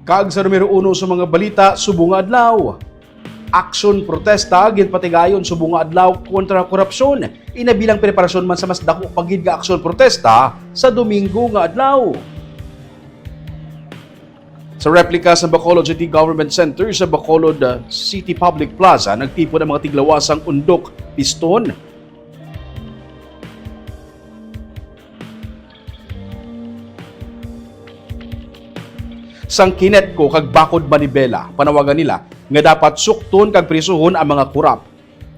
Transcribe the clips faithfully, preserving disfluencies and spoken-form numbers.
Kag sa numero uno sa mga balita subong nga adlaw, aksyon protesta ginpatigayon subong nga adlaw kontra korupsyon. Ina bilang preparasyon man sa mas dako pa gid nga aksyon protesta sa Domingo nga adlaw. Sa replika sa Bacolod City Government Center sa Bacolod, uh, City Public Plaza, nagtipon ang mga tiglawasang Undok Piston sang Kinetco kag Bacod Manibela. Panawagan nila nga dapat sukton kag prisuhon ang mga korap.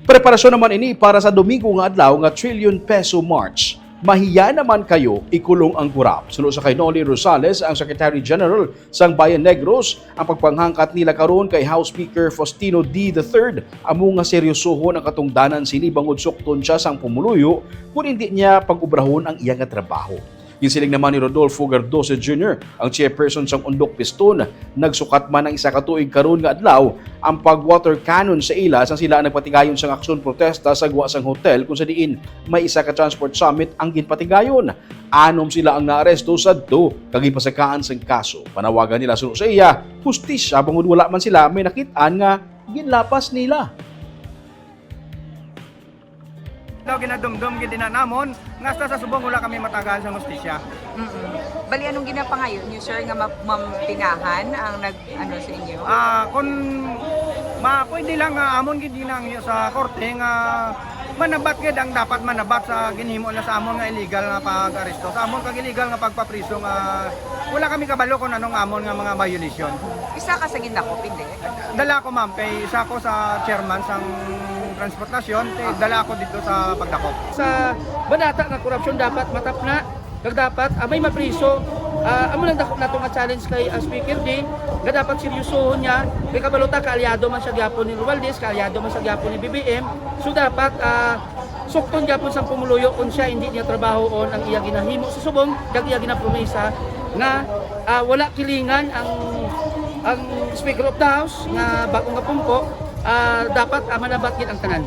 Preparasyon naman ini para sa Domingo nga adlaw nga Trillion Peso March. Mahiya naman kayo, ikulong ang korap. Suno sa kay Noli Rosales, ang Secretary General sang Bayan Negros, ang pagpanghangkat nila karon kay House Speaker Faustino D the third amo nga seryosohon ang katungdanan sini bangod sukton sia sang pumuluyo kon indi niya pag-obrahon ang iya nga trabaho. Ginsiling naman ni Rodolfo Gardoce Junior, ang chairperson sang Undok Piston, nagsukat man ang isa ka tuig karon nga adlaw ang pag-water cannon sa ila sang sila nagpatigayon sang aksyon protesta sa gwa sang hotel kung sa diin may isa ka transport summit ang ginpatigayon. Anom sila ang naaresto sadto kag gipasakaan sang kaso. Panawagan nila suno sa iya, hustisya bangod wala man sila may nakit-an nga ginlapas nila. Daw ginadumdom gid ina namon nga hasta sa subong wala kami matagaan sa hustisya. Mm-mm. Bali, anong ginapangayo niyo, sir, nga ma-, mampinahan ang nag-, ano sa inyo? Ah, kung ma-, pwede lang nga amon gid ginahangyo sa korte nga manabat gid ang dapat manabat sa ginhimo na sa amon nga illegal nga pag-aresto, sa amon kag illegal nga pagpapriso nga wala kami kabalo kung anong amon nga mga violation. Isa ka sa gindakop, hindi? Dala ko, ma'am, kay isa ko sa chairman sang transportasyon, kay dala ako dito sa pagdakop. Sa banata nga korupsyon dapat matapna, kag dapat, ah, may mapriso. Ah, amo lang dako nato nga challenge kay, ah, Speaker D, nga dapat seryosohon niya. Kay kabalo ta, kaalyado man siya gyapon ni Romualdez, kaalyado man siya gyapon ni B B M. So dapat, ah, sukton gyapon sang pumuluyo kung siya hindi niya trabahoon ang iya ginahimo sa subong kag iya ginapromesa nga, ah, wala kilingan ang, ang Speaker of the House nga bag-o nga pungko, ah, dapat, ah, manabat gid ang tanan.